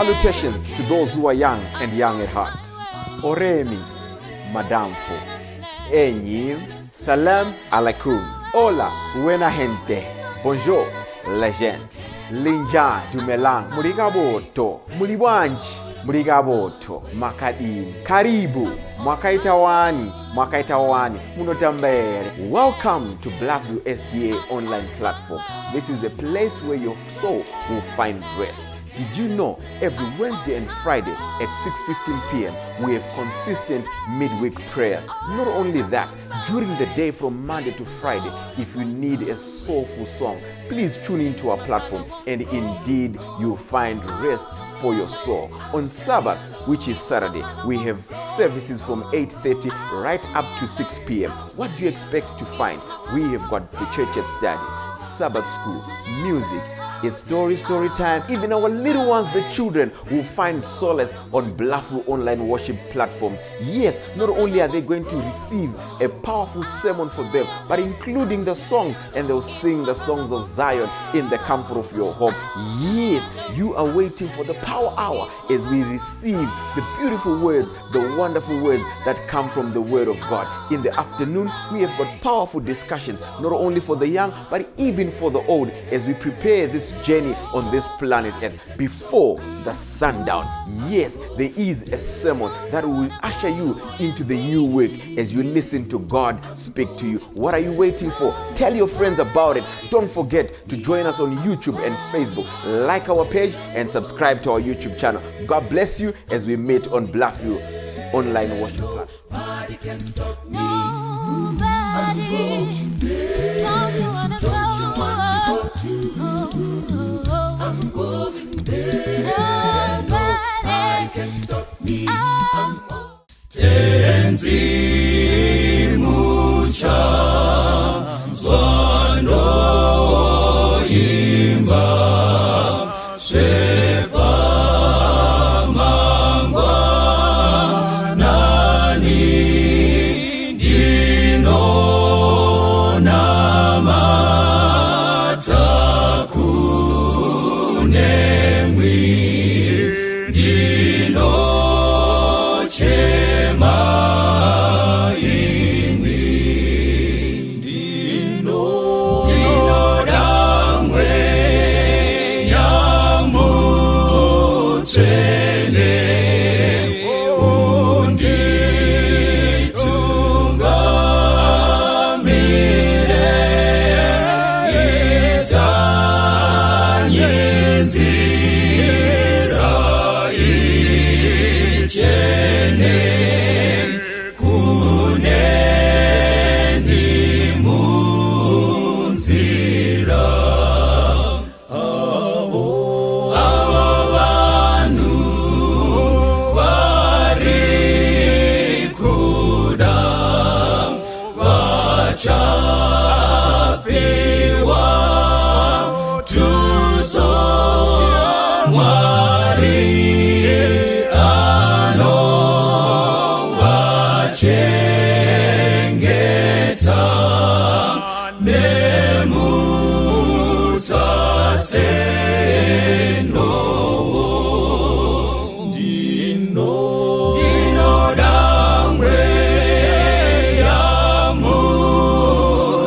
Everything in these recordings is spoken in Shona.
Salutations to those who are young and young at heart. Oremi, Madamfo, Enyi, Salam alaikum, Hola, buena gente, Bonjour, legend, Linja, Dumelang, Murigaboto, Muliwanji, Murigaboto, Makadini, Karibu, Mwakaita wani, Mwakaita wani, Munotamba here. Welcome to Blackview SDA online platform. This is a place where your soul will find rest. Did you know every Wednesday and Friday at 6:15 p.m. we have consistent midweek prayers? Not only that, during the day from Monday to Friday, if you need a soulful song, please tune into our platform and indeed you'll find rest for your soul. On Sabbath, which is Saturday, we have services from 8:30 right up to 6 p.m. What do you expect to find? We have got the church at study, Sabbath school, music, it's story, story time. Even our little ones, the children, will find solace on Bluffview online worship platforms. Yes, not only are they going to receive a powerful sermon for them, but including the songs, and they'll sing the songs of Zion in the comfort of your home. Yes, you are waiting for the power hour as we receive the beautiful words, the wonderful words that come from the Word of God. In the afternoon, we have got powerful discussions, not only for the young, but even for the old, as we prepare this journey on this planet Earth before the sundown. Yes, there is a sermon that will usher you into the new week as you listen to God speak to you. What are you waiting for? Tell your friends about it. Don't forget to join us on YouTube and Facebook. Like our page and subscribe to our YouTube channel. God bless you as we meet on Bluffview online worship platform. Nobody. Don't you wanna go? I'm going there. Nobody Can stop me. Oh. Tenzi mucha zwanoimba shepa mangwa nani ndinona matakunemwi ndinochema imwi ndinodangwe nyamutsvene unditungamire itanye nzira ichene kuneni munzira avo vanhu vari kuda vachapiwa tuso mwari anovachengeta nemutsasenowo ndinodangwe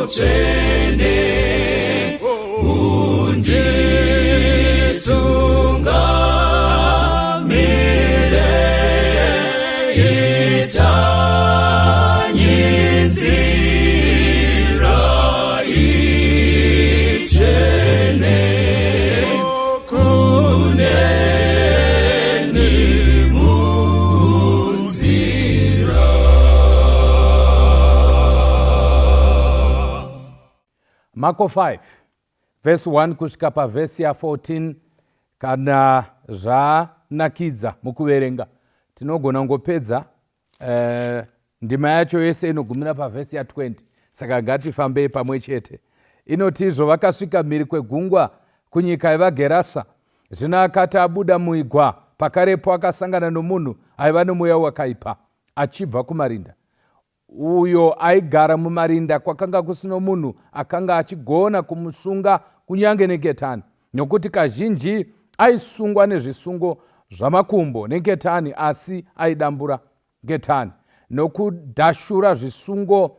yamutsvene unditungamire itanye nzira ichene kuneni munzira. Marko 5 vhesi 1 kusvika pavhesi ya14 kana zvanakidza mukuverenga tinogona kungopedza eh, ndima yacho yese inogumira pavhesi ya20 saka ngatifambei pamwe chete inoti izvo vakasvika mhiri kwegungwa kunyika yevagerasa zvino akati abuda muigwa pakarepo akasangana nomunhu aiva nomweya wakaipa achibva kumarinda uyo aigara mumarinda kwakanga kusino munhu akanga achigona kumusunga kunyange neketani nokuti kazhinji aisungwa nezvisungo zvamakumbo nengetani asi aidambura ngetani nokudhashura zvisungo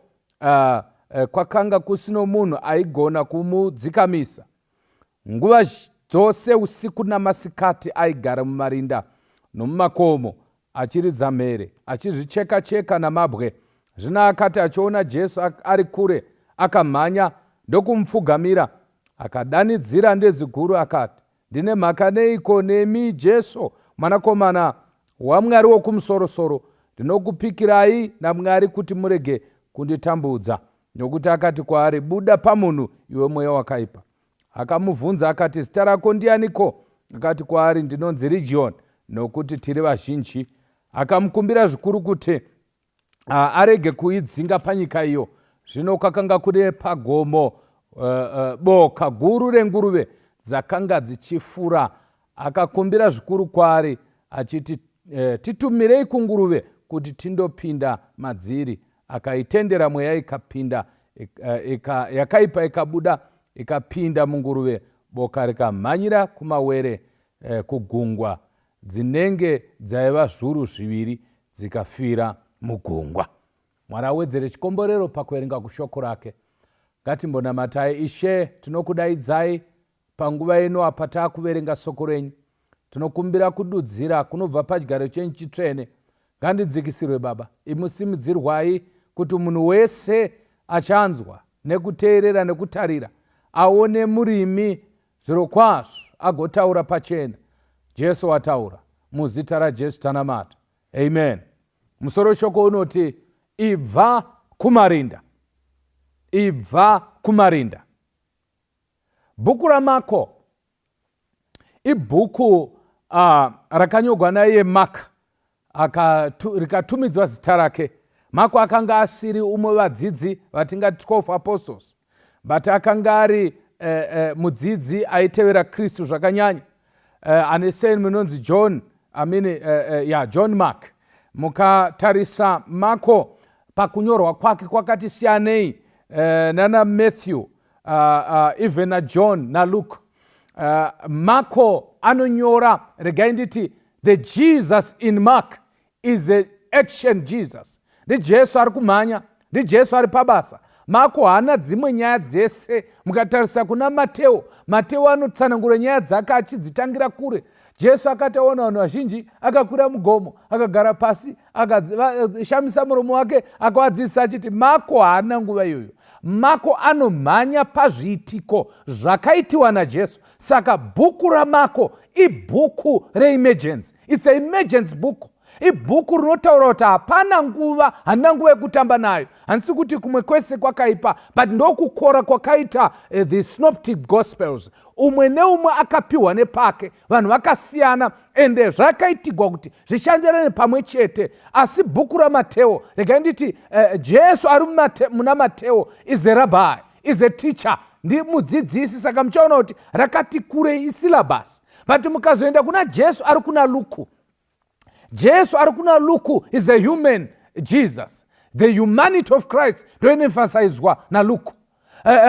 kwakanga kusino munhu aigona kumudzikamisa. Nguva dzose usiku namasikati aigara mumarinda nomumakomo achiridza mhere achizvicheka-cheka namabwe. Zvino akati achiona Jesu ari kure, akamhanya ndokumupfugamira, akadanidzira nezwi guru akati, Ndine mhaka neiko nemi, Jesu, Mwanakomana waMwari Wokumusoro-soro? Ndinokupikirai naMwari kuti murege kunditambudza. Nokuti akati kwaari, Buda pamunhu, iwe mweya wakaipa. Akamubvunza akati, Zita rako ndianiko? Akati kwaari, Ndinonzi Region, nokuti tiri vazhinji. Akamukumbira zvikuru kuti arege kuidzinga panyika iyo. Zvino kwakanga kune pagomo boka guru renguruve dzakanga dzichifura. Akakumbira zvikuru kwaari achiti, Titumirei kunguruve kuti tindopinda madziri. Akaitendera, mweya ikapinda ika, yakaipa ikabuda ikapinda munguruve, boka rikamhanyira kumawere kugungwa, dzinenge dzaiva zvuru zviviri dzikafira mugungwa. Mwari awedzere chikomborero pakuverenga kushoko rake. Ngatimbonamatai. Ishe, tinokudaidzai panguva ino apa taakuverenga soko renyu. Tinokumbira kududzira kunobva padyaro chenyu chitsvene. Ngandidzikisirwe Baba. Imusimudzirwai kuti munhu wese achanzwa nekuteerera nekutarira aone murimi zvirokwazvo agotaura pachena. Jesu wataura. Muzita raJesu tanamata. Amen. Musoro weshoko unoti ibva kumarinda. Ibva kumarinda. Bhuku raMako ibhuku rakanyorwa naiye Mark rikatumidzwa zita rake. Mako akanga asiri umwe vadzidzi vatingati 12 apostles, but akanga ari mudzidzi aitevera Kristu zvakanyanya, ane surname inonzi John, I mean, yeah, John Mark. Mukatarisa Mako pakunyorwa kwake kwakati siyanei nana Matthew, even naJohn naLuke. Marko anonyora, regai nditi the Jesus in Mark is a action Jesus. NdiJesu ari kumhanya, ndiJesu ari pabasa. Marko haana dzimwe nyaya dzese. Mukatarisa kuna Mateo, Mateo anotsanangura nyaya dzake achidzitangira kure. Jesu akati aona vanhu vazhinji, akakwira mugomo, akagara pasi, akashamisa muromo wake, akavadzidzisa achiti, Marko haana nguva iyoyo. Mako anomhanya pazviitiko zvakaitiwa naJesu. Saka bhuku raMako ibhuku reemergency. It's a emergency book. Ibhuku rinotaura kuti hapana nguva, handina nguva yekutamba nayo. Handisi kuti kumwe kwese kwakaipa, but ndokukora kwakaita the synoptic gospels. Umwe neumwe akapiwa nepake, vanhu vakasiyana, ende zvakaitigwa kuti zvishandirane pamwe chete. Asi bhuku raMateo, regai nditi Jesu ari muna Mateo is a rabbi, is a teacher, ndi mudzidzisi. Saka muchaona kuti rakati kurei, isyllabus. But mukazoenda kuna Jesu ari kuna Luku, Jesu ari kuna Luku is a human Jesus. The humanity of Christ ndoinoemphasizwa naLuku.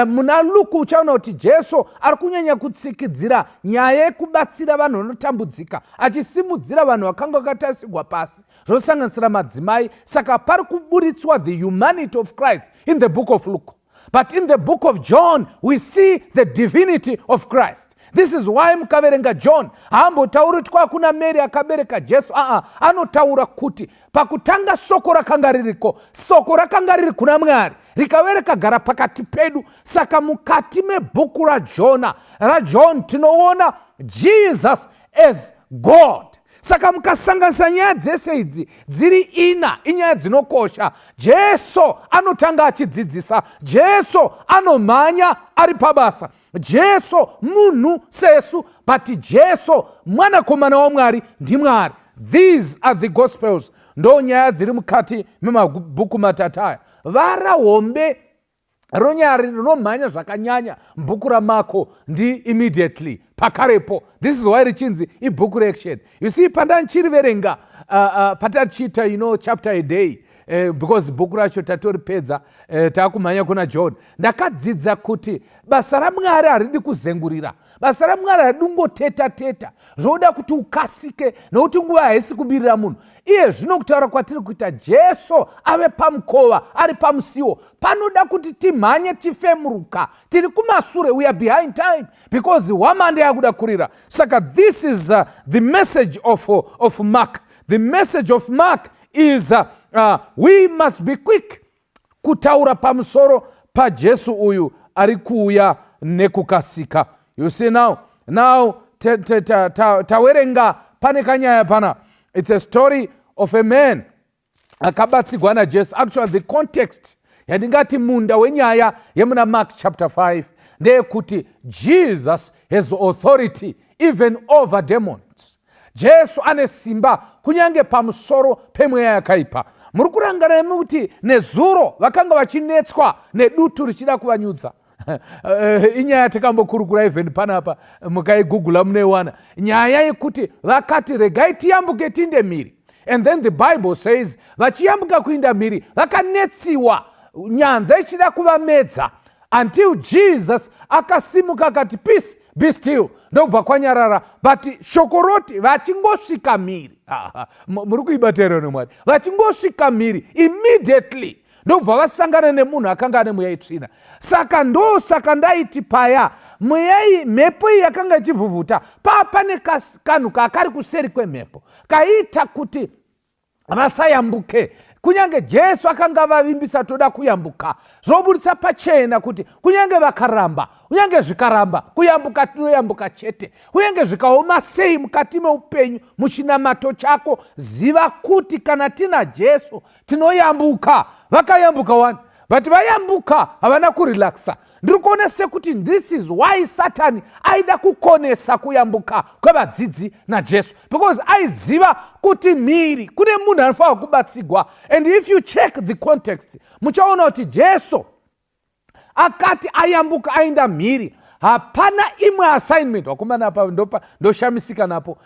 Muna Luku uchaona kuti Jesu ari kunyanya kutsikidzira nyaya yekubatsira vanhu vanotambudzika, achisimudzira vanhu vakanga vakatasigwa pasi, zvosanganisira madzimai. Saka pari kuburitswa the humanity of Christ in the book of Luke. But in the book of John, we see the divinity of Christ. This is why mukaverenga John, haambotauri kuti kwakuna Mary akabereka Jesu. Aa, anotaura kuti pakutanga soko rakanga ririko, soko rakanga riri kuna Mwari, rikave rikagara pakati pedu. Saka mukati mebhuku raJona, raJohn, tinoona Jesus as God. Saka mukasanganisa nyaya dzese idzi dziri ina, inyaya dzinokosha. Jesu anotanga achidzidzisa, Jesu anomhanya ari pabasa, Jesu munhu sesu, but Jesu mwanakomana waMwari, ndiMwari. These are the gospels. Ndo nyaya dziri mukati memabhuku matatu aya. Vara hombe ronyari rinomhanya zvakanyanya mubhuku raMako ndi immediately pakarepo. This is why richinzi ibhuku reaction. You see, pandandichiriverenga, patatichiita chapter a day, Because bhuku racho tatoripedza, taakumhanya kuna John. Ndakadzidza kuti basa raMwari haridi kuzengurira, basa raMwari haridi kungoteta teta. Zvoda kuti ukasike, nokuti nguva haisi kubirira munhu. Iye zvino kutaura kwatiri kuita, Jesu ave pamukova, ari pamusiwo. Panoda kuti timhanye, tifemuruka. Tiri kumasure, we are behind time, because hwamande yakuda kurira. Saka this is the message of Mark. The message of Mark is we must be quick kutaura pamusoro paJesu uyu ari kuuya nekukasika. You see now tawerenga pane kanyaya pana. It's a story of a man akabatsigwa naJesu. Actually, the context yandingati munda wenyaya yemuna Mark chapter 5 ndeyekuti Jesus has authority even over demons. Jesu ane simba kunyange pamusoro pemweya yakaipa. Muri kurangarira kuti nezuro vakanga vachinetswa nedutu richida kuvanyudza. Inyaya yatakambokurukura even panapa, mukaigugula munoiwana, nyaya yekuti vakati, "Regai tiyambuke tiinde mhiri." And then the Bible says vachiyambuka kuinda mhiri, vakanetsiwa, nyanza ichida kuvamedza, until Jesus akasimuka akati, "Peace, be still." Ndobva kwanyarara. But shoko roti vachingosvika mhiri, muri kuibata here neMwari? Vachingosvika mhiri, immediately ndobva vasangana nemunhu akanga ane mweya itsvina. Saka ndosaka ndaiti paya mweya iyi, mhepo iyi yakanga ichivhuvhuta, paa pane kanhu kakari kuseri kwemhepo kaiita kuti vasayambuke, kunyange Jesu akanga vavimbisa, "Toda kuyambuka." Zvobudisa pachena kuti kunyange vakaramba, kunyange zvikaramba kuyambuka, tinoyambuka chete. Kunyange zvikaoma sei mukati meupenyu, muchinamato chako, ziva kuti kana tina Jesu tinoyambuka. Vakayambuka wani, but vayambuka havana kurelaxa. Ndiri kuona sekuti this is why Satani aida kukonesa kuyambuka kwevadzidzi naJesu, because aiziva kuti mhiri kune munhu anofanira kubatsigwa. And if you check the context, muchaona kuti Jesu akati ayambuka aenda mhiri, hapana imwe assignment. Vakomana, apa ndoshamisika napo.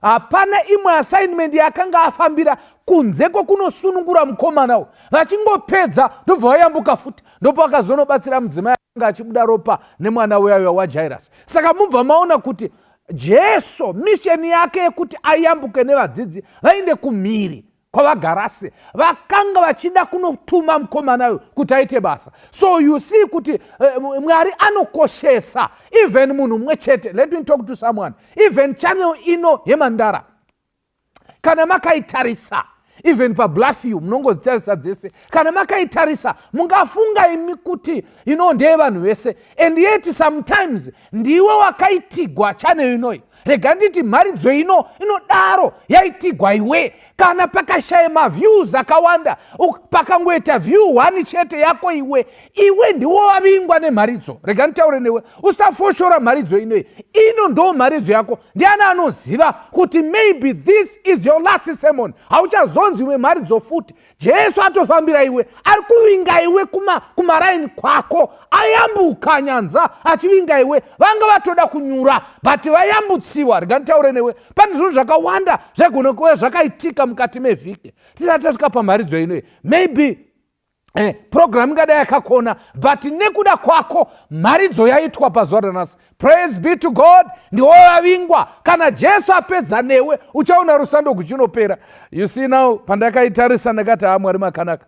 Hapana imwe assignment yakanga afambira kunze kwekunosunungura mukomana uyu. Vachingopedza, ndobva vayambuka futi, ndopo akazonobatsira mudzimai akanga achibuda ropa nemwana uyayo waJairus. Saka mubva maona kuti Jesu mission yake yekuti ayambuke nevadzidzi vaende kumhiri kwavaGarase, vakanga vachida kunotuma mukomana uyu kuti aite basa. So you see kuti Mwari anokoshesa even munhu mumwe chete. Let me talk to someone. Even channel ino yeMandara, kana makaitarisa, even paBlafew munongodzitarisa dzese, kana makaitarisa, mungafunga imi kuti ino ndeyevanhu vese, and yet sometimes ndiwe wakaitigwa channel inoi. Rega nditi mharidzo ino inodaro yaitigwa iwe. Kana pakashaya maviews akawanda, pakangoita view one chete yako iwe, iwe ndiwo wavingwa nemharidzo. Rega nditaure newe, usafoshora mharidzo inoi. Ino ndo mharidzo yako. Ndiani anoziva kuti maybe this is your last sermon? Hauchazonzi imwe mharidzo futi. Jesu atofambira iwe, ari kuvinga iwe kumaraini kwako. Ayambuka nyanza achivinga iwe. Vanga vatoda kunyura, but vayambutsiwa. Rega nditaure newe, pane zvinhu zvakawanda zvaigona kuva zvakaitika mukati mevhiki tisati tasvika pamharidzo inoi. Maybe program ingadai yakakona, but nekuda kwako mharidzo yaitwa pazuva ranhasi. Praise be to God, ndiwo vavingwa. Kana Jesu apedza newe, uchaona rusando kuchinopera. You see now, pandakaitarisa ndakati, "Ha, Mwari makanaka."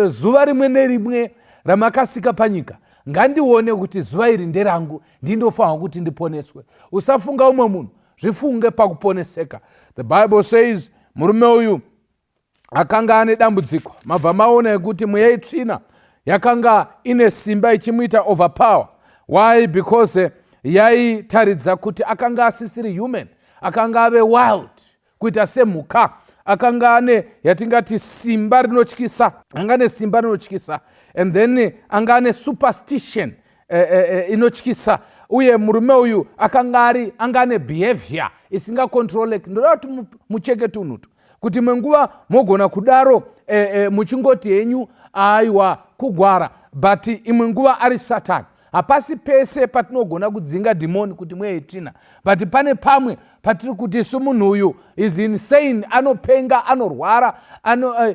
Zuva rimwe nerimwe ramakasika panyika, ngandione kuti zuva iri nderangu, ndindofanwa kuti ndiponeswe. Usafunga umwe munhu, zvifunge pakuponeseka. The Bible says murume uyu akanga ane dambudziko. Mabva maona ekuti mweya itsvina yakanga ine simba ichimuita overpower. Why? Because yaitaridza kuti akanga asisiri human, akanga ave wild, kuita semhuka. Akanga ane yatingati simba rinotyisa, anga ane simba rinotyisa, and then anga ane superstition inotyisa. Uye murume uyu akanga ari anga ane behavior isingacontroleki. Ndoda kuti mucheke tunhutu, kuti imwe nguva mogona kudaro muchingoti henyu, "Aiwa, kugwara," but imwe nguva ari Satani. Hapasi pese patinogona kudzinga dhimoni kuti mweya yetsvina, but pane pamwe patiri kuti isu munhu uyu is insane, anopenga, anorwara,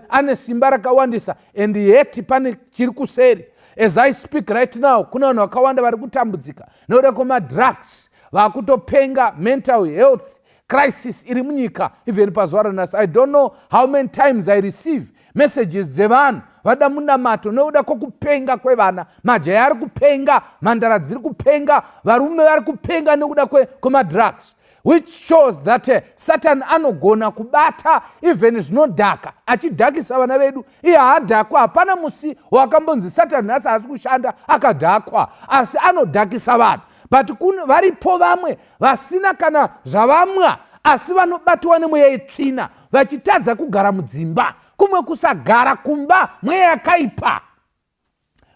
ane simba rakawandisa, and yet pane chiri kuseri. As I speak right now, kuna vanhu vakawanda vari kutambudzika nekuda kwemadrugs, vakutopenga, mental health crisis iri munyika even pazuva ranhasi. I don't know how many times I receive messages dzevanhu vada munamato nekuda kwokupenga kwevana. Majaya ari kupenga, mhandara dziri kupenga, varume vari kupenga nekuda kwemadrugs, which shows that Satan anogona kubata even zvinodhaka, achidhakisa vana vedu. Iye haadhakwa. Hapana musi wakambonzi Satan nhasi haasi kushanda akadhakwa, asi anodhakisa vanhu. But varipo vamwe vasina kana zvavamwa, asi vanobatwa nemweya yetsvina, vachitadza kugara mudzimba. Kumwe kusagara kumba mweya yakaipa.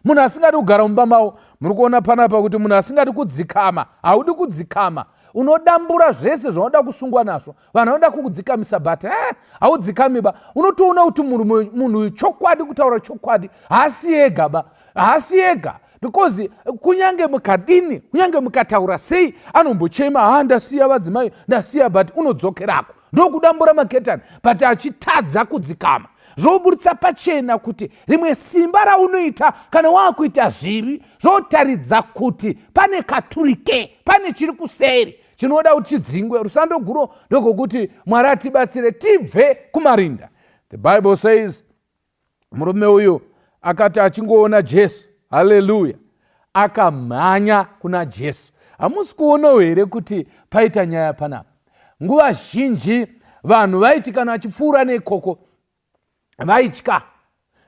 Munhu asingadi kugara mumba mavo, muri kuona panapa kuti munhu asingadi kudzikama. Haudi kudzikama, unodambura zvese zvaunoda kusungwa nazvo. Vanhu vanoda kukudzikamisa, but haudzikami ba. Unotoona kuti munhu uyu, chokwadi, kutaura chokwadi, haasi ega ba, haasi ega, because kunyange mukadini, kunyange mukataura sei, anombochema, "Ha, ndasiya vadzimai, ndasiya," but unodzokerako ndokudambura maketani, but achitadza kudzikama. Zvoburitsa pachena kuti rimwe simba raunoita kana waakuita zvivi, zvotaridza kuti pane katurike, pane chiri kuseri chinoda kuti chidzingwe. Rusando guro ndokokuti Mwari atibatsire tibve kumarinda. The Bible says murume uyu akati achingoona Jesu, haleluya, akamhanya kuna Jesu. Hamusi kuonawo here kuti paita nyaya panapa? Nguva zhinji vanhu vaiti kana vachipfuura neikoko vaitya,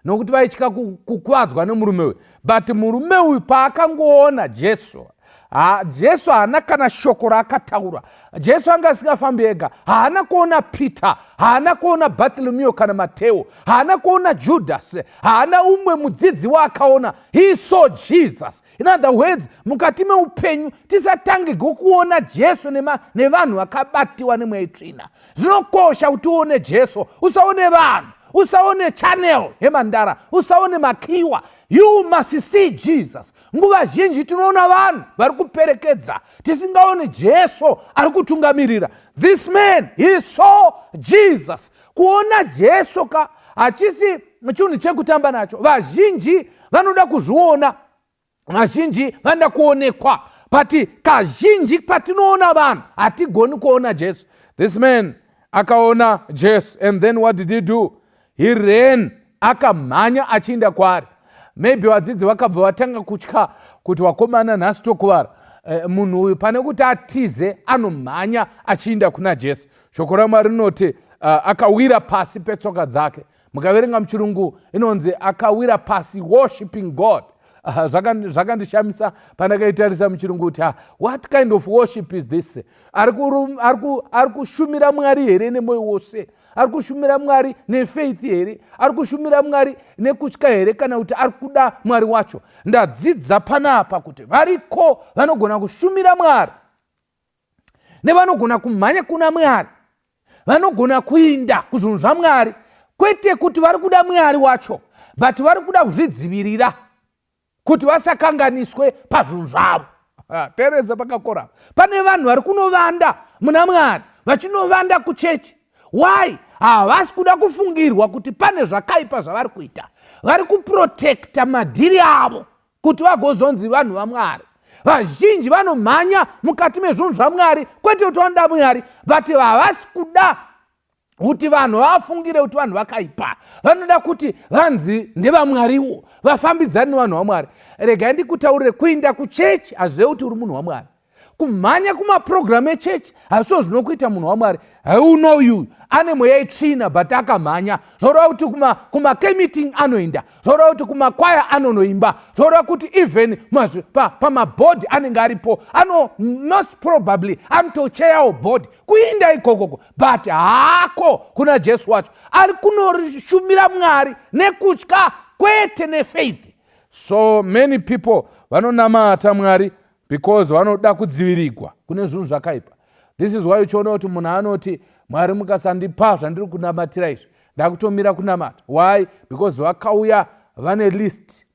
nokuti vaitya kukuvadzwa nemurume uyu. But murume uyu paakangoona Jesu, ha, Jesu haana kana shoko raakataura. Jesu anga asingafambi ega. Haana kuona Peter, haana kuona Bartholomeo kana Mateo, haana kuona Judas, haana umwe mudzidzi waakaona. He saw Jesus. In other words, mukati meupenyu tisatange kuona Jesu nevanhu vakabatiwa nemweya itsvina. Zvinokosha kuti uone Jesu, usaone vanhu, usaone channel yemandara, usaone makiwa. You must see Jesus. Nguva zhinji tinoona vanhu vari kuperekedza, tisingaoni Jesu ari kutungamirira. This man, he saw Jesus. Kuona Jesu ka hachisi chinhu chekutamba nacho. Vazhinji vanoda kuzviona, vazhinji vanoda kuonekwa, but kazhinji patinoona vanhu hatigoni kuona Jesu. This man akaona Jesu, and then what did he do? He ran, akamhanya achiinda kwaari. Maybe vadzidzi vakabva vatanga kutya kuti, "Vakomana, nhasi tokuvara." Munhu uyu pane kuti atize, anomhanya achiinda kuna Jesu. Shoko raMwari rinoti akawira pasi petsoka dzake. Mukaverenga muchirungu inonzi akawira pasi worshiping God. Zvakandishamisa pandakaitarisa muchirungu kuti, what kind of worship is this? Ari kushumira Mwari here nemwoyo wose? Ari kushumira Mwari nefaith here? Ari kushumira Mwari nekutya here, kana kuti ari kuda Mwari wacho? Ndadzidza panapa kuti variko vanogona kushumira Mwari nevanogona kumhanya kuna Mwari, vanogona kuinda kuzvinhu zvaMwari, kwete kuti vari kuda Mwari wacho, but vari kuda kuzvidzivirira kuti vasakanganiswe pazvinhu zvavo. Tereza pakakora. Pane vanhu vari kunovanda muna Mwari, vachinovanda kuchechi. Why? Havasi kuda kufungirwa kuti pane zvakaipa zvavari kuita. Vari kuprotecta madhiri avo kuti vagozonzi vanhu vaMwari. Vazhinji vanomhanya mukati mezvinhu zvaMwari, kwete kuti vanoda Mwari, but havasi kuda kuti vanhu vafungire kuti vanhu vakaipa. Vanoda kuti vanzi ndevamwariwo, vafambidzani nevanhu vaMwari. Regai ndikutaurire, kuinda kuchechi hazvirevi kuti uri munhu waMwari. Kumhanya kumapurogiramu echechi hazviso zvinokuita munhu waMwari. Heunoyu ane mweya itsvina, but akamhanya. Zvoreva kuti kumakemeeting anoinda, zvoreva kuti kumakwaya anonoimba, zvoreva kuti even pamabhodhi anenge aripo, ano most probably anotocheyawo bhodhi kuinda ikokoko, but haako kuna Jesu wacho. Ari kunoshumira Mwari nekutya, kwete nefaith. So many people vanonamata Mwari because vanoda kudzivirigwa kune zvinhu zvakaipa. This is why uchiona kuti munhu anoti, "Mwari, mukasandipa zvandiri kunamatira izvi, ndakutomira kunamata." Why? Because vakauya vane list.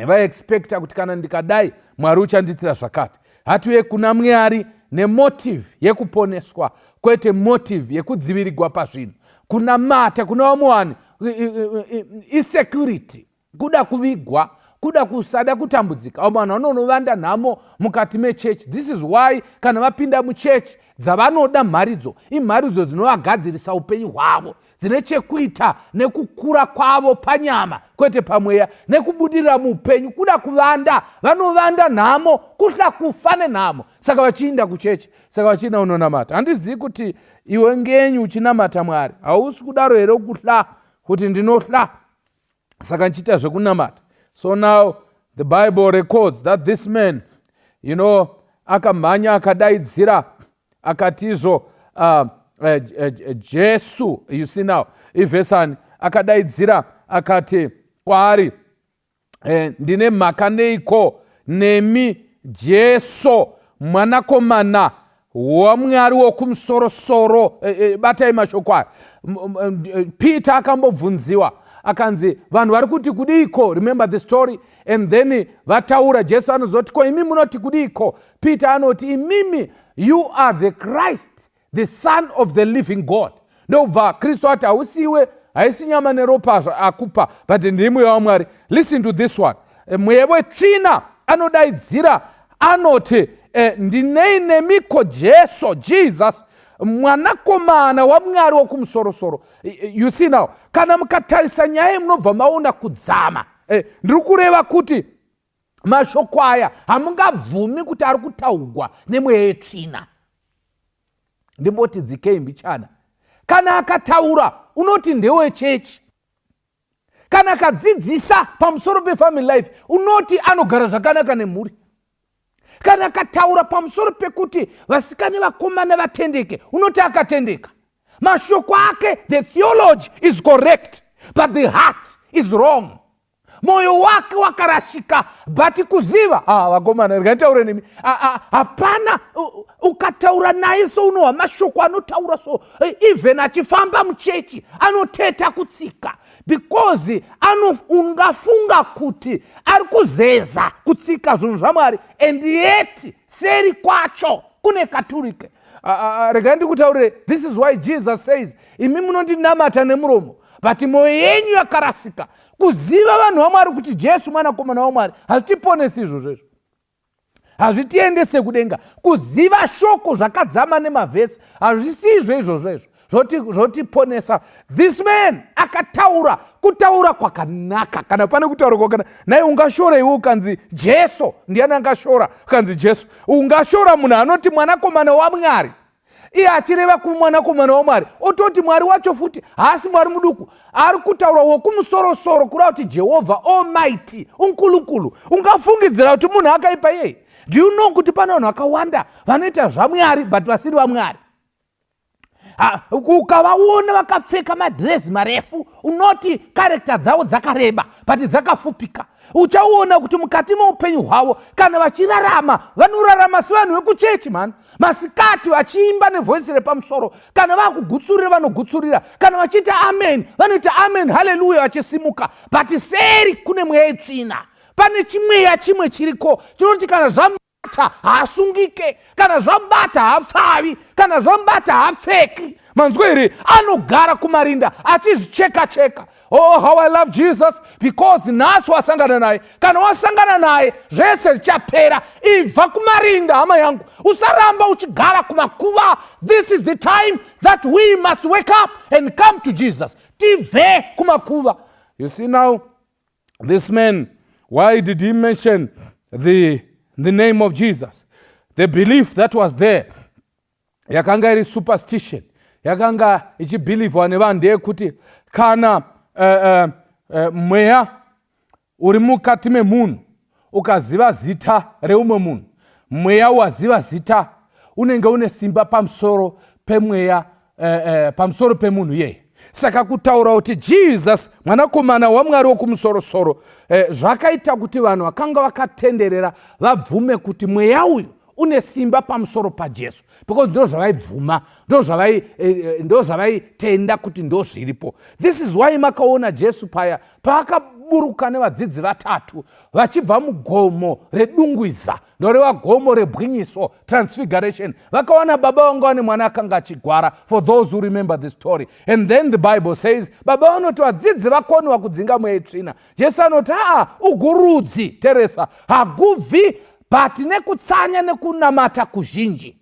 Vaiexpecta kuti kana ndikadai Mwari uchandiitira zvakati. Hatiuye kuna Mwari nemotive yekuponeswa, kwete motive yekudzivirigwa pazvinhu. Kunamata kuna vamwe vanhu isecurity, kuda kuvigwa, kuda kusada kutambudzika. Vamwe vanhu vanonovanda nhamo mukati mechechi. This is why kana vapinda muchechi dzavanoda mharidzo, imharidzo dzinovagadzirisa upenyu hwavo, dzine chekuita nekukura kwavo panyama kwete pamweya, nekubudirira muupenyu. Kuda kuvanda, vanovanda nhamo, kuhla kufa nenhamo. Saka vachiinda kuchechi, saka vachiinda unonamata. Handizivi kuti iwe ngenyu uchinamata Mwari, hausi kudaro here kuhla kuti ndinohla saka ndichiita zvekunamata? So now the Bible records that this man akamhanya, akadaidzira, akati izvo Jesu. You see now, ivhesani, akadaidzira akati kwaari, "Ndine mhaka neiko nemi, Jesu mwanakomana waMwari wokumusorosoro?" Batai mashoko aya. Peter akambobvunziwa, akanzi, "Vanhu vari kuti kudiko?" Remember the story? And then vataura, Jesu anozoti, "Ko imi munoti kudiko?" Peter anoti, "Imimi, you are the Christ, the Son of the living God." Ndobva Kristu ati, "Hausiwe, haisi nyama neropa akupa, but ndiri mweya waMwari." Listen to this one. Mweya wetsvina anodaidzira, anoti, "Ndinei nemiko, Jesu, Jesus, mwanakomana waMwari wokumusorosoro?" You see now, kana mukatarisa nyaya, munobva maona kudzama. Ndiri kureva kuti mashoko aya hamungabvumi kuti ari kutaugwa nemweya yetsvina. Ndimboti dzikei mbichana. Kana akataura, unoti ndewechechi. Kana akadzidzisa pamusoro pefamily life, unoti anogara zvakanaka nemhuri. Kana akataura pamusoro pekuti vasikane vakomana vatendeke, unoti akatendeka. Mashoko ake, the theology is correct, but the heart is wrong. Mwoyo wake wakarashika, but kuziva, ah, vakomana, regai nditaure nemi. Hapana ukataura naye sounohwa mashoko anotaura. So even achifamba muchechi anoteta kutsika, because ungafunga kuti ari kuzeza kutsika zvinhu zvaMwari, and yet seri kwacho kune katurike. Regai ndikutaurire, this is why Jesus says, "Imi munondinamata nemuromo, but mwoyo yenyu yakarasika." Kuziva, vanhu vaMwari, kuti Jesu mwanakomana waMwari hazvitiponesi izvozvo. Izvo hazvitiendese kudenga. Kuziva shoko zvakadzama nemavhesi hazvisizvo izvozvo. Izvo zvotiponesa. This man akataura kutaura kwakanaka. Kana pane kutaura kwakanaka nai, ungashora iwe ukanzi Jesu? Ndiani angashora ukanzi Jesu? Ungashora munhu anoti mwanakomana waMwari, iye achireva kumwanakomana waMwari, ototi Mwari wacho futi haasi Mwari muduku, ari kutaura wokumusorosoro, kureva kuti Jehovha Almighty, uNkulunkulu. Ungafungidzira kuti munhu akaipa iyei? Do you know kuti pane vanhu vakawanda vanoita zvaMwari but vasiri vaMwari? Ukavaona vakapfeka madhirezi marefu, unoti character dzavo dzakareba, but dzakafupika. Uchaona kuti mukati meupenyu hwavo, kana vachirarama, vanorarama sevanhu vekuchechi mani. Masikati vachiimba nevoice repamusoro, kana vakugutsurira vanogutsurira, kana vachiita amen vanoita amen, haleluya, vachisimuka, but seri kune mweya yetsvina. Pane chimweya chimwe chiriko chinoti kana zvamubata haasungike, kana zvamubata haapfavi, kana zvamubata haapfeki. Manzwa here? Anogara kumarinda achizvicheka cheka. Oh, how I love Jesus, because nhasi wasangana naye. Kana wasangana naye, zvese zvichapera. Ibva kumarinda, hama yangu, usaramba uchigara kumakuva. This is the time that we must wake up and come to Jesus. Tibve kumakuva. You see now, this man, why did he mention the name of Jesus? The belief that was there yakanga iri superstition, yakanga ichibhilivhwa nevanhu, ndeyekuti kana mweya uri mukati memunhu ukaziva zita reumwe munhu, mweya waziva zita unenge une simba pamusoro pemweya, pamusoro pemunhu iyeye. Saka kutaura kuti Jesus mwanakomana waMwari wokumusorosoro, zvakaita kuti vanhu vakanga vakatenderera vabvume kuti mweya uyu une simba pamusoro paJesu, because ndo zvavaibvuma, ndo zvavaitenda kuti ndo zviripo. This is why makaona Jesu paya paakabuda. kuburuka nevadzidzi vatatu vachibva mugomo redungwiza, ndoreva gomo rebwinyiso, transfiguration. Vakawana baba vanga vane mwana akanga achigwara, for those who remember the story. And then the Bible says baba vanoti vadzidzi vakoniwa kudzinga mweya yetsvina. Jesu anoti, haa, ugurudzi teresa hagubvi but nekutsanya nekunamata kuzhinji.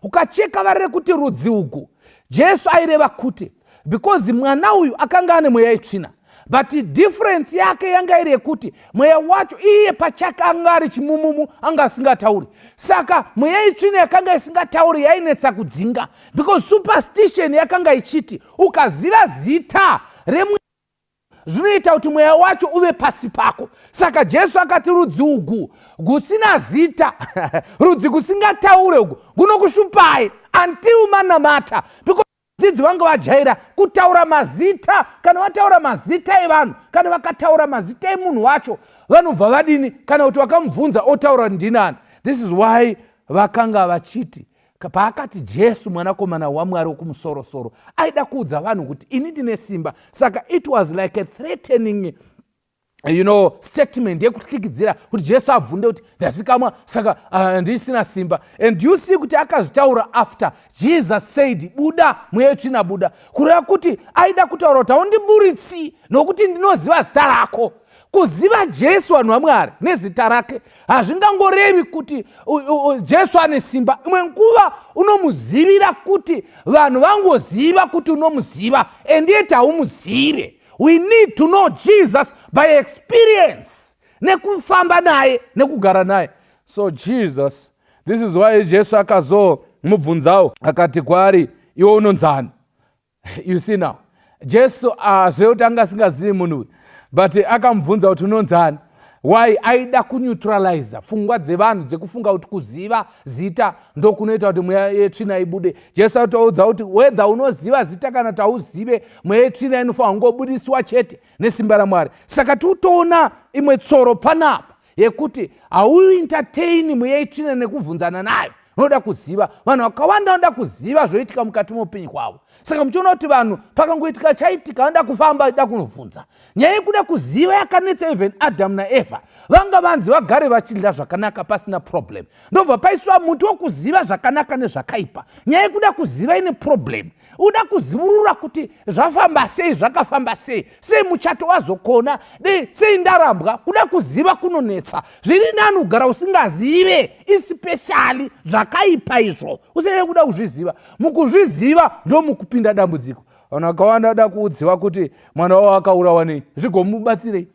Ukacheka vari rekuti rudzi ugu, Jesu aireva kuti because mwana uyu akanga ane mweya yetsvina, but difference yake yanga iri yekuti mweya wacho iye pachake anga ari chimumumu, anga asingatauri. Saka mweya yetsvina yakanga isingatauri yainetsa kudzinga, because superstition yakanga ichiti ukaziva zita remwe zvinoita kuti mweya wacho uve pasi pako. Saka Jesu akati rudzi ugu gusina zita, rudzi gusingataure ugu, gunokushupai until manamata, because vadzidzi vanga vajaira kutaura mazita. Kana vataura mazita evanhu, kana vakataura mazita emunhu wacho, vanobva vadini? Kana kuti vakamubvunza, otaura ndinani. This is why vakanga vachiti paakati Jesu mwanakomana waMwari wokumusorosoro, aida kuudza vanhu kuti ini ndine simba. Saka it was like a threatening statement yekuhlikidzira kuti Jesu abvunde kuti ndasikamwa, saka ndisina simba. And you see kuti akazvitaura after Jesus said, "Buda, mweya wetsvina, buda." Kureva kuti aida kutaura kuti haundiburitsi nokuti ndinoziva zita rako. Kuziva Jesu, vanhu vaMwari, nezita rake hazvingangorevi kuti Jesu ane simba. Imwe nguva unomuzivira kuti vanhu vangoziva kuti unomuziva, and yet haumuzive. We need to know Jesus by experience, nekufamba naye, nekugara naye. So Jesus, this is why Jesu akazomubvunzawo, akati kwaari, "Iwe unonzani?" You see now, Jesu zvekuti anga asingazivi munhu uyu, but akamubvunza kuti unonzani. Why? Aida kuneutraliza pfungwa dzevanhu dzekufunga kuti kuziva zita ndokunoita kuti mweya yetsvina ibude. Jesu atoudza kuti whether unoziva zita kana tauzive, mweya yetsvina inofanira kungobudisiwa chete nesimba raMwari. Saka tikutoona imwe tsoro panapa yekuti hauentertaini mweya yetsvina nekubvunzana nayo. Unoda kuziva, vanhu vakawanda vanoda kuziva zvoitika mukati meupenyu hwavo. Saka muchiona kuti vanhu pakangoitika chaitika, vanoda kufamba ida kunobvunza. Nyaya yekuda kuziva yakanetsa even Adamu naEvha. Vanga vanzi vagare vachidya zvakanaka pasina problem, ndobva paiswa muti wokuziva zvakanaka nezvakaipa. Nyaya yekuda kuziva ine problem. Uda kuzivurura kuti zvafamba sei, zvakafamba sei, sei muchato wazokona de, sei ndarambwa. Kuda kuziva kunonetsa. Zviri nani kugara usingazive, especially zvakaipa izvo usine kuda kuzviziva. Mukuzviziva ndo mukupinda dambudziko. Vanhu vakawanda vada kuudziwa kuti mwana wavo akaurawa nei, zvigomubatsirei?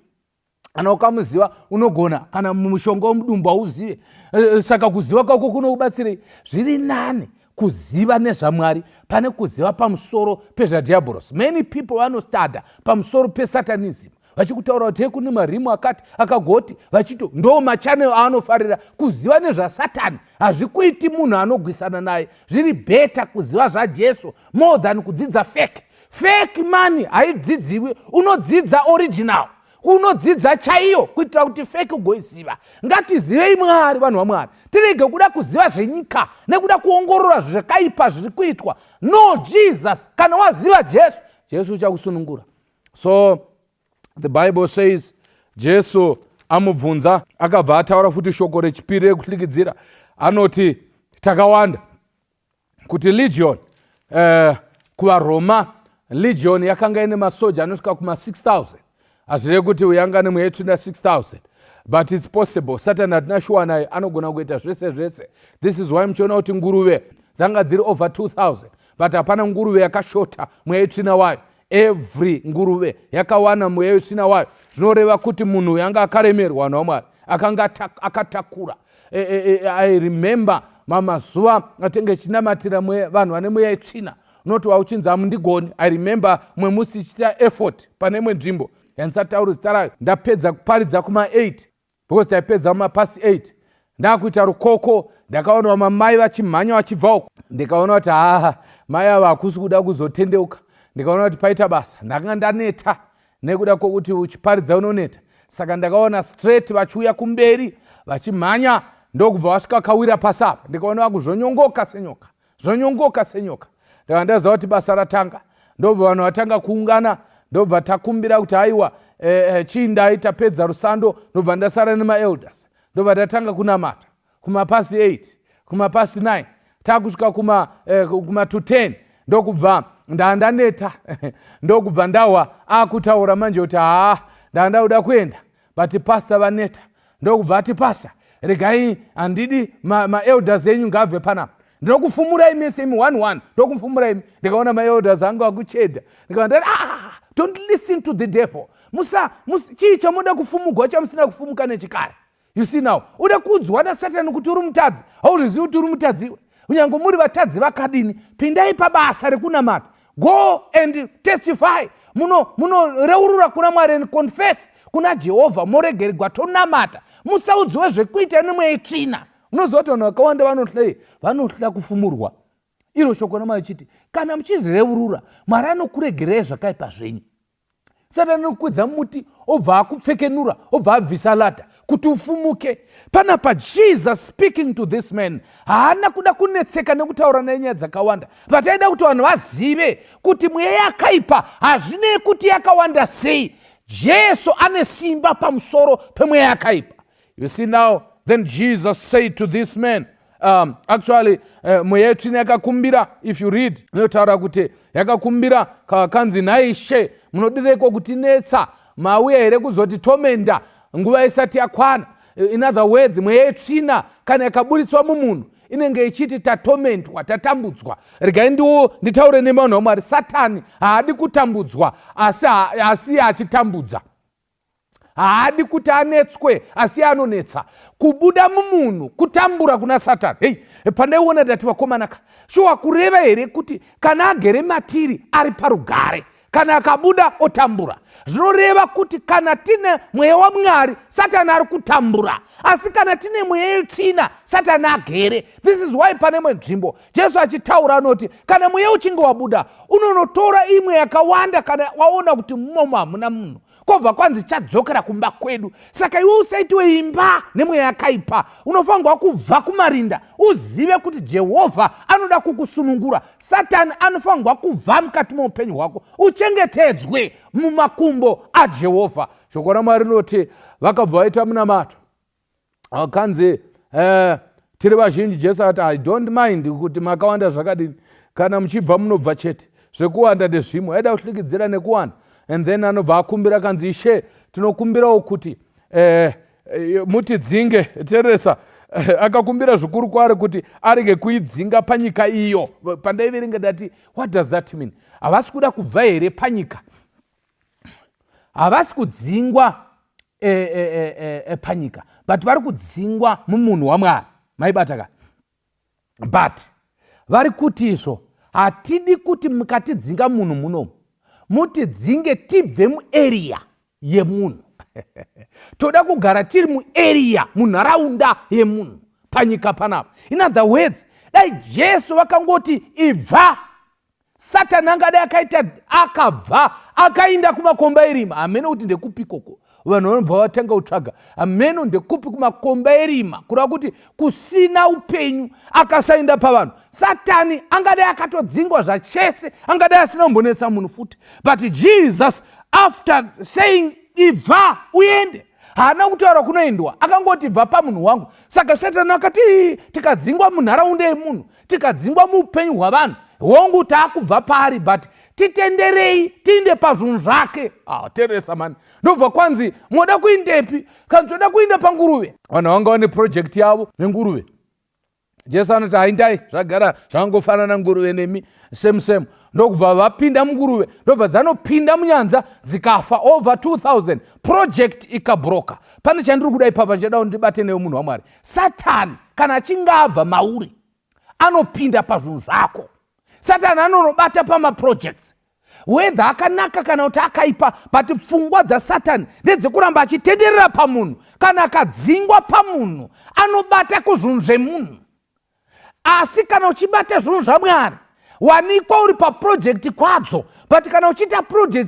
Kana ukamuziva, unogona kana mushonga wemudumbu hauzive. Saka kuziva kwako kunokubatsirei? Zviri nani kuziva nezvaMwari pane kuziva pamusoro pezvadhiabhoros. Many people vanostadha pamusoro pesatanism, vachikutaura kuti hekune marimu akati akagoti, vachito ndo machannel aanofarira. Kuziva nezvasatani hazvikuiti munhu anogwisana naye. Zviri better kuziva zvaJesu more than kudzidza fake. Fake money haidzidziwi, unodzidza original, unodzidza chaiyo kuitira kuti fake ugoiziva. Ngatizivei Mwari, vanhu vaMwari, tirege kuda kuziva zvenyika nekuda kuongorora zvakaipa zviri kuitwa. No, Jesus. Kana waziva Jesu, Jesu uchakusunungura. So the Bible says Jesu amubvunza, akabva ataura futi shoko rechipiri rekuhlikidzira. Anoti takawanda, kuti legion, kuvaRoma legion yakanga ine masoja anosvika kuma6000. Hazvirevi kuti uyanga nemweya yetsvina 6000, but it's possible. Satan hatina shuwa naye, anogona kuita zvese zvese. This is why muchiona kuti nguruve dzanga dziri over 2000, but hapana nguruve yakashota mweya yetsvina wayo. Every nguruve yakawana mweya wetsvina wayo. Zvinoreva kuti munhu uyu anga akaremerwa, vanhu vaMwari, akanga akatakura. I remember mamazuva atenge chinamatira vanhu vane mweya yetsvina, unoti wauchinzi hamundigoni. I remember mumwe musi ichiita effort pane imwe nzvimbo yandisatauri zita rayo. Ndapedza kuparidza kuma8, because taipedza mumapast 8, ndakuita rukoko. Ndakaona mamai vachimhanya vachibva uko. Ndikaona kuti haa, mai ava hakusi kuda kuzotendeuka. Ndikaona kuti paita basa. Ndakanga ndaneta nekuda kwokuti uchiparidza unoneta. Saka ndakaona straight vachiuya kumberi vachimhanya, ndokubva vasvika kawira pasi apa. Ndikaona vakuzvonyongoka senyoka, zvonyongoka senyoka. Ndaka ndaziva kuti basa ratanga. Ndobva vanhu vatanga kuungana, ndobva takumbira kuti haiwa. eh, eh, chiindai tapedza rusando ndobva ndasara nemaelders ndobva ndatanga kunamata kumapasi 8 kumapasi 9 takusvika kuma, eh, kuma to 10 ndokubva ndandaneta ndokubva ndawa akutaura manje kuti haa ndandakuda kuenda but pastor vaneta ndokubva ati pastor regai handidi maelders ma enyu ngaabve panapa ndinokufumurai mese imi one one ndokufumurai imi ndikaona maelders angu akucheda ndikaona ndati ah, ah, ah, don't listen to the devil musa, musa chii chamuda kufumugwa chamusina kufumuka nechikare you see now uda kuudzwa nasatani kuti uri mutadzi hauzvizivi kuti uri mutadzi iwe kunyange muri vatadzi vakadini pindai pabasa rekunamata go and testify munoreurura muno kuna mwari and confess kuna jehovha moregeregwa tonamata musaudziwe zvekuita nemweya itsvina unoziva kuti vanhu vakawanda vanohlei vanohla kufumurwa iro shoko ramwari chiti kana muchizvireurura mwari anokuregererai zvakaipa zvenyu Satani anokwidza muti obva akupfekenura obva abvisa lada kuti ufumuke. Panapa Jesus speaking to this man haana kuda kunetseka nekutaura naye nyaya dzakawanda but aida kuti vanhu vazive kuti mweya yakaipa hazvinei kuti yakawanda sei Jesu ane simba pamusoro pemweya yakaipa. You see now, then Jesus said to this man, um, actually uh, mweya yetsvina yakakumbira if you read inotaura kuti yakakumbira kanzi naishe munodireiko kutinetsa mauya here kuzotitomenda nguva isati yakwana in other words mweya yetsvina kana yakaburitswa mumunhu inenge ichiti tatomentwa tatambudzwa regai ndiwo nditaure nevanhu vamwari satani haadi kutambudzwa asi asi achitambudza haadi kuti anetswe asi anonetsa kubuda mumunhu kutambura kuna satani hei pandaiona ndati vakomanaka shuwa kureva here kuti kana agere matiri ari parugare kana akabuda otambura zvinoreva kuti kana tine mweya wamwari satani ari kutambura asi kana tine mweya yetsvina satani agere this is why pane imwe nzvimbo jesu achitaura anoti kana mweya uchinge wabuda unonotora imwe yakawanda kana waona kuti mumomo hamuna munhu kwobva kwanzi chadzokera kumba kwedu saka iwe usaitiwe imba nemweya yakaipa unofanirwa kubva kumarinda uzive kuti jehovha anoda kukusunungura satani anofanirwa kubva mukati meupenyu hwako uchengetedzwe mumakumbo ajehovha shoko ramwari rinoti vakabva vaita munamato akanzi eh, tiri vazhinji jesu akati i don't mind kuti makawanda zvakadini kana muchibva munobva chete zvekuwanda ndezvimwe aida kuhlikidzira nekuwanda and then anobva akumbira kanzi ishe tinokumbirawo kuti eh, eh, mutidzinge teresa eh, akakumbira zvikuru kwaari kuti arege kuidzinga panyika iyo pandaiverenga ndati what does that mean havasi kuda kubva here panyika havasi kudzingwa e, e, e, e, e, panyika but vari kudzingwa mumunhu wamwari maibata ka but vari kuti izvo hatidi kuti mukatidzinga munhu munomu mutidzinge tibve mueriya yemunhu toda kugara tiri mueriya munharaunda yemunhu panyika panapa in other words dai jesu vakangoti ibva Satani angadai akaita akabva akainda kumakomba erima hameno kuti ndekupi ikoko vanhu vanobva vatanga kutsvaga hameno ndekupi kumakomba erima kureva kuti kusina upenyu akasainda pavanhu satani angadai akatodzingwa zvachese angadai asina kumbonetsa munhu futi but jesus after saying ibva uende haana kutaura kunoendwa akangoti bva pamunhu wangu saka satani akati tikadzingwa munharaunda yemunhu tikadzingwa muupenyu hwavanhu hongu taakubva paari but titenderei tiinde pazvinhu zvake ah, teresa mani ndobva kwanzi moda kuindepi kanzi toda kuinda panguruve vanhu vanga vane project yavo nenguruve jesu anoti haindai zvagara zvangofanana nguruve nemi same same ndokubva vapinda munguruve ndobva dzanopinda munyanza dzikafa over 2000 project ikabroka pane chandiri kuda ipapa ndichada kuti ndibate newe munhu wamwari satani kana achinge abva mauri anopinda pazvinhu zvako satani anonobata pamaprojects whether akanaka kana kuti akaipa but pfungwa dzasatani ndedzekuramba achitenderera pamunhu kana akadzingwa pamunhu anobata kuzvinhu zvemunhu asi kana uchibata zvinhu zvamwari Wanikwa uri paprojekti kwadzo, but kana uchiita project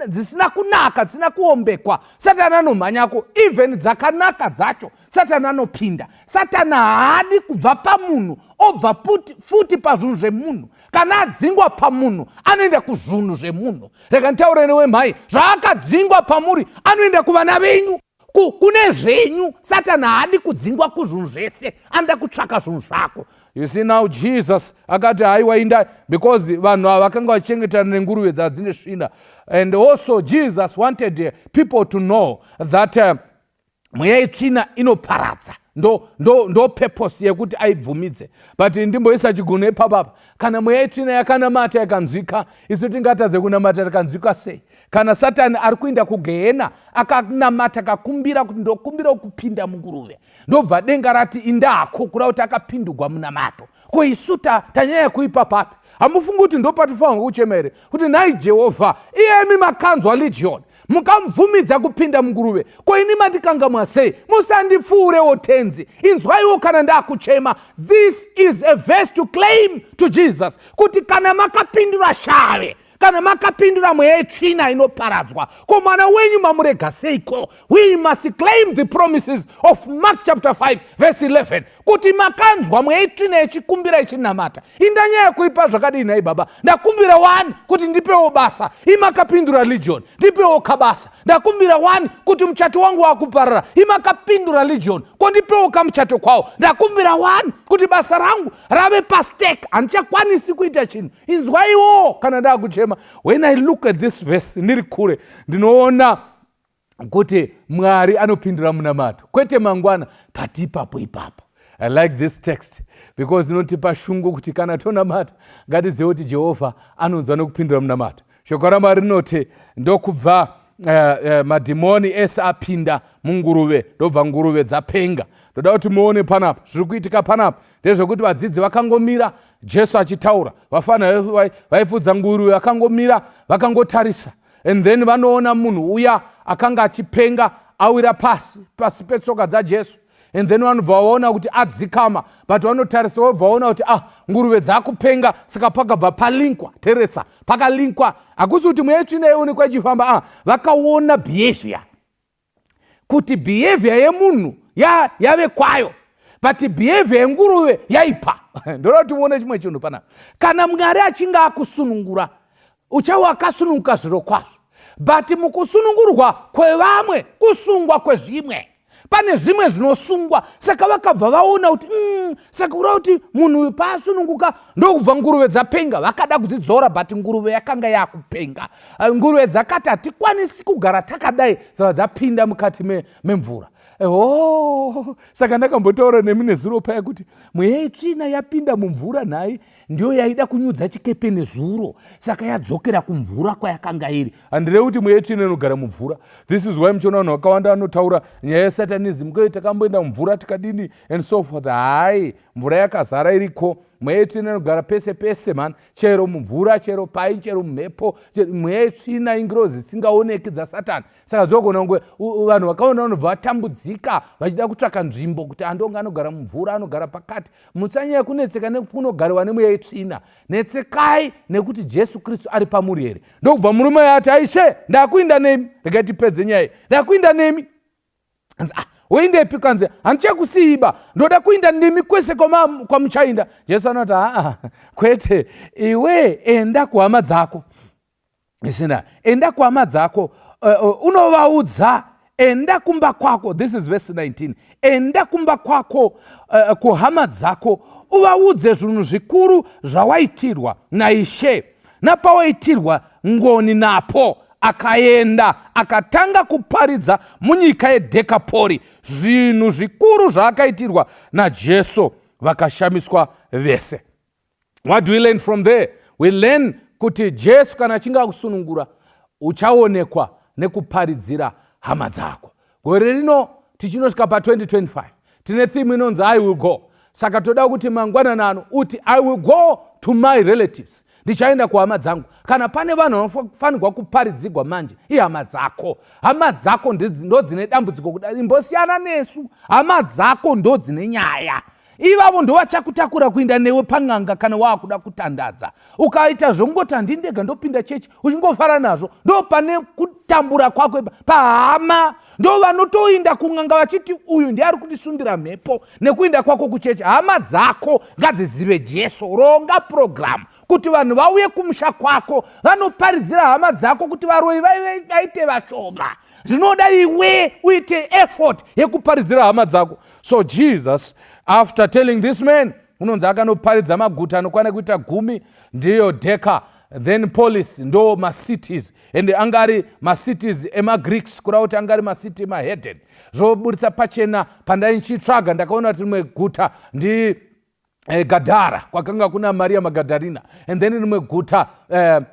dzisina kunaka, dzisina kuombekwa, Satani anomhanyako. Even dzakanaka dzacho Satani anopinda. Satani haadi kubva pamunhu obva futi pazvinhu zvemunhu. Kana adzingwa pamunhu anoenda kuzvinhu zvemunhu. Rega nditaure newe mhai, zvaakadzingwa pamuri anoenda kuvana venyu, kune zvenyu. Satani haadi kudzingwa kuzvinhu zvese, anoda kutsvaka zvinhu zvako. You see now, Jesus akati, "Haiwa, indai," because vanhu ava vakanga vachichengetana nenguruve dzadzine svina. And also Jesus wanted people to know that mweya yetsvina inoparadza. Ndo purpose yekuti aibvumidze. But ndimboisa chigunwe ipapapa. Kana mweya yetsvina yakanamata yakanzwika, isu tingatadze kunamata tikanzwika sei? Kana Satani ari kuinda kugehena akanamata, akakumbira kuti, "Ndokumbira kupinda munguruve," ndobva denga rati, "Indako," kureva kuti akapindugwa munamato. Ko isu tanyanya kuipa papi? Hamufungi kuti ndopatifanirwa kuchema here kuti, "Nhai Jehovha, iyemi makanzwa Legion mukamubvumidza kupinda munguruve, ko ini mandikangamwa sei? Musandipfuurewo, Tenzi, inzwaiwo kana ndakuchema." This is a verse to claim to Jesus kuti kana makapindura shave, kana makapindura mweya yetsvina inoparadzwa, ko mwana wenyu mamurega seiko? We must claim the promises of Mark chapter 5 verse 11 kuti makanzwa mweya yetsvina yechikumbira, ichinamata, indanyaya kuipa zvakadii? Nhai Baba, ndakumbira wani kuti ndipewo basa, imakapindura Legion, ndipewo kabasa. Ndakumbira wani kuti muchato wangu wakuparara, imakapindura Legion, ko ndipewo kamuchato kwawo. Ndakumbira wani kuti basa rangu rave pastake, handichakwanisi kuita chinhu, inzwaiwo kana ndakuchema. When I look at this verse ndiri kure, ndinoona kuti Mwari anopindura munamato, kwete mangwana, pati ipapo ipapo. I like this text because inotipa shungu kuti kana tonamata, ngatizive kuti Jehovha anonzwa nekupindura munamato. Shoko raMwari rinoti, ndokubva madhimoni ese apinda munguruve, ndobva nguruve dzapenga. Ndoda kuti muone panapa zviri kuitika panapa ndezvekuti vadzidzi vakangomira Jesu achitaura, vafana vaifudza nguruve vakangomira, vakangotarisa, and then vanoona munhu uya akanga achipenga awira pasi, pasi petsoka dzaJesu, and then vanobva vaona kuti adzikama. But vanotarisa, vobva vaona kuti, ah, nguruve dzakupenga. Saka pakabva palinkwa teresa, pakalinkwa. Hakusi kuti mweya tsvina ionekwa ichifamba. Ah, vakaona behavior, kuti behavior yemunhu yave kwayo, but behavior yenguruve yaipa. Ndoda kuti muone chimwe chinhu panapa. Kana Mwari achinge akusunungura, uchava wakasununguka zviro kwazvo, but mukusunungurwa kwevamwe kusungwa kwezvimwe, pane zvimwe zvinosungwa. Saka vakabva vaona kuti saka kureva kuti munhu uyu paasununguka, ndokubva nguruve dzapenga. Vakada kudzidzora, but nguruve yakanga yakupenga. Nguruve dzakati, "Hatikwanisi kugara takadai." Dzava dzapinda mukati memvura. Oh, saka ndakambotaura nemi nezuro paya kuti mweya itsvina yapinda mumvura nhai, ndiyo yaida kunyudza chikepe nezuro, saka yadzokera kumvura kwayakanga iri. Handirevi kuti mweya itsvina inogara mumvura. This is why muchiona vanhu vakawanda vanotaura nyaya yesatanism, koi takamboenda mumvura tikadini and so forth. Hai, mvura yakazara iriko. Mweya yetsvina inogara pese pese mani, chero mumvura, chero pai, chero mumhepo. Mweya yetsvina ingirozi dzisingaoneki dzaSatani. Saka dzogona kunge vanhu vakaona vanobva vatambudzika vachida kutsvaka nzvimbo kuti andonge anogara mumvura, anogara pakati. Musanyanya kunetseka nekunogariwa nemweya yetsvina. Netsekai nekuti Jesu Kristu ari pamuri here. Ndokubva murume ati, "Aishe, ndakuinda nemi." Regai tipedze nyaya iyi. "Ndakuinda nemi." Anzi, "Ah, woindepi?" Kanzi, "Handichakusiyiba, ndoda kuinda nemi kwese kwamuchainda." Jesu anoti, "Aa, kwete, iwe enda kuhama dzako." Isina, enda kuhama dzako, unovaudza, enda kumba kwako. This is verse 19. Enda kumba kwako, kuhama dzako, uvaudze zvinhu zvikuru zvawaitirwa naIshe, napawaitirwa ngoni napo. Akaenda akatanga kuparidza munyika yeDhekapori zvinhu zvikuru zvaakaitirwa naJesu, vakashamiswa vese. What do we learn from there? We learn kuti Jesu kana achinge akusunungura, uchaonekwa nekuparidzira hama dzako. Gore rino tichinosvika pa2025, tine theme inonzi "I Will Go". Saka toda kuti mangwanani ano uti, "I will go to my relatives, ndichaenda kuhama dzangu." Kana pane vanhu vanofanirwa kuparidzigwa manje, ihama dzako. Hama dzako ndo dzine dambudziko. Kuda imbosiyana nesu, hama dzako ndo dzine nyaya. Ivavo ndovachakutakura kuinda newe pan'anga kana waakuda kutandadza. Ukaita zvekungoti handini ndega ndopinda chechi, uchingofara nazvo, ndo pane kutambura kwako pahama. Ndo vanotoinda kun'anga vachiti uyu ndiye ari kutisundira mhepo nekuinda kwako kuchechi. Hama dzako ngadzizive Jesu. Ronga purogiramu kuti vanhu vauye kumusha kwako, vanoparidzira hama dzako kuti varoyi vaite vashoma. Zvinoda iwe uite effort yekuparidzira hama dzako. So Jesus, after telling this man, unonzi akanoparidza maguta anokwana kuita 10, ndiyo Deka, then Polis, ndo macities, and anga ari macities emaGreeks, kureva kuti anga ari macity emaheden. Zvoburitsa pachena, pandai ndichitsvaga ndakaona kuti rimwe guta ndi Gadara, kwakanga kuna Maria Magadharina, and then rimwe guta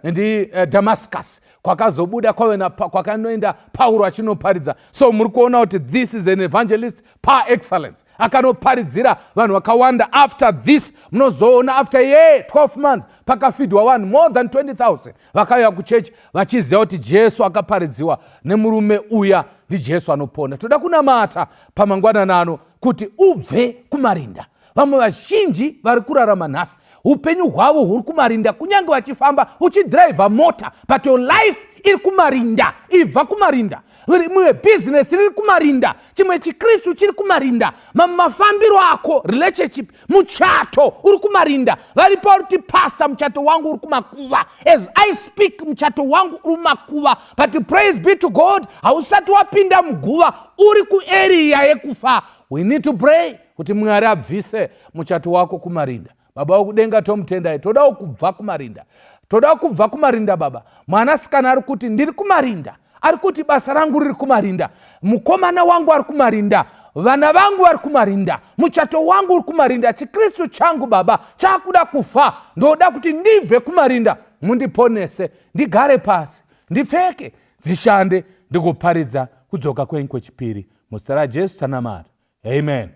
ndi Damascus, kwakazobuda kwave kwakanoenda Pauro achinoparidza. So muri kuona kuti this is an evangelist par excellence, akanoparidzira vanhu vakawanda. After this munozoona after ye 12 months pakafidwa vanhu more than 20,000 vakauya kuchechi vachiziva kuti Jesu akaparidziwa nemurume uya ndiJesu anopona. Toda kunamata pamangwananano kuti ubve kumarinda. Vamwe vazhinji vari kurarama nhasi, upenyu hwavo huri kumarinda, kunyange vachifamba, uchidhiraivha mota, but your life iri kumarinda. Ibva kumarinda. Rimwe bhizinesi riri kumarinda, chimwe chiKristu chiri kumarinda, mamwe mafambiro ako, relationship, muchato uri kumarinda. Varipo vari kuti, "Pasa, muchato wangu uri kumakuva. As I speak, muchato wangu uri mumakuva." But praise be to God, hausati wapinda muguva, uri kuarea yekufa. We need to pray kuti Mwari abvise muchato wako kumarinda. Baba wokudenga, tomutendai. Todawo kubva kumarinda, toda kubva kumarinda, Baba. Mwanasikana ari kuti, "Ndiri kumarinda." Ari kuti, "Basa rangu riri kumarinda, mukomana wangu ari kumarinda, vana vangu vari kumarinda, muchato wangu uri kumarinda, chiKristu changu, Baba, chakuda kufa. Ndoda kuti ndibve kumarinda, mundiponese, ndigare pasi, ndipfeke dzishande, ndikuparidza kudzoka kwenyu kwechipiri. Muzita raJesu tanamata, amen.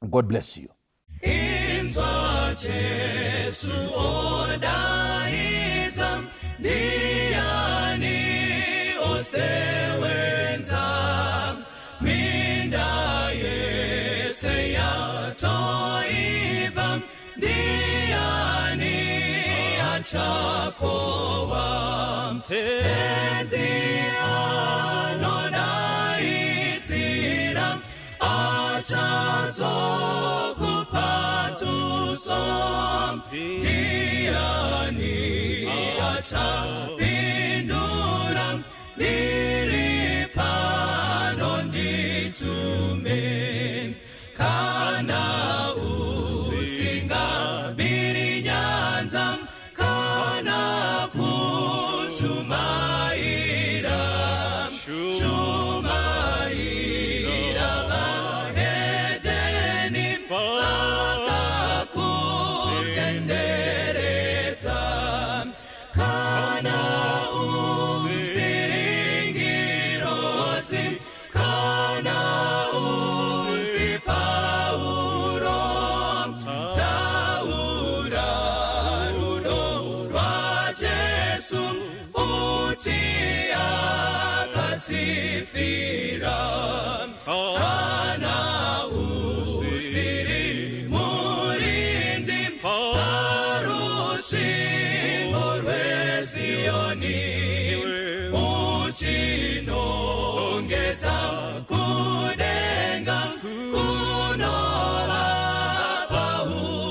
God bless you. Inzwa, Jesu odaidza, ndiani osewenza? Minda yese yatoibva, ndiani achakohwa? Tenzi anodaidzira, achazokupa tuso, ndiani achapindura? Ndiri pano, nditume. Kana usingabiri nyanza kana kushumaira, shumaira vahedheni vakakutenderedza. Kana usiri ngirozi, kana usi Pauro, taura rudo rwaJesu, uti akatifira. Kana usiri murindi parusvingo rweZiyoni, uchinongedza kudenga kunovapa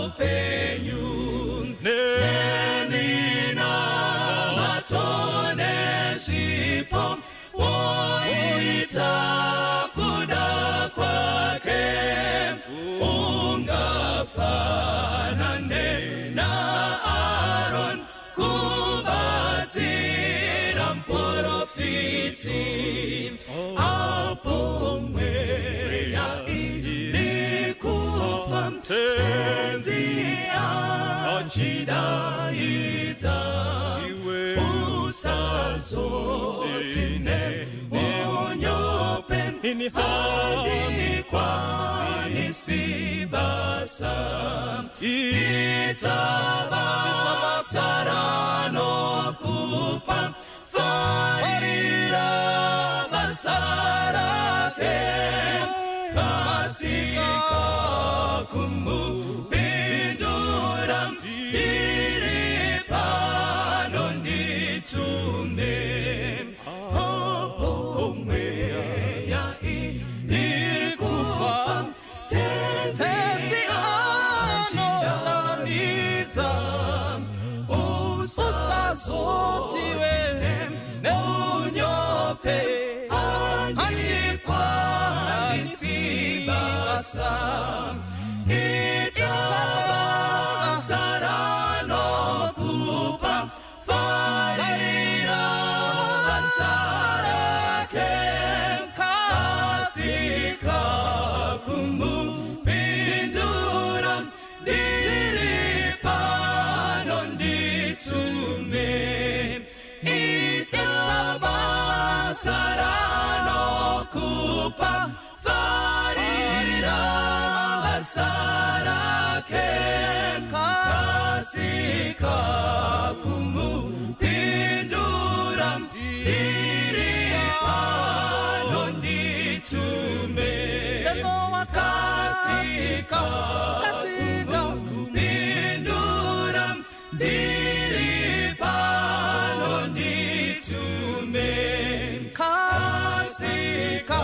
upenyu, neminamato nezvipo woita kuda kwake, ungafanane naAron kubatsira muprofiti apo mweya iri kufa, Tenzi achidaidza. Usazoti nemunyope, "Handikwanisi basa." Ita basa ranokupa, farira basa rake, kasika. Kumupindura ndiri pano nditume Hopo mweya iri kufa Tenzi anodanidza Usazotiwe neunyope Handikwanisi basa Ita basa ranokupa Farira basa rake Kasika kumupindura Ndiri pano nditume Ita basa ranokupa Farira basa rake Kasika kumupindura Ndiri pano nditume Kasika kumupindura Ndiri pano nditume Kasika.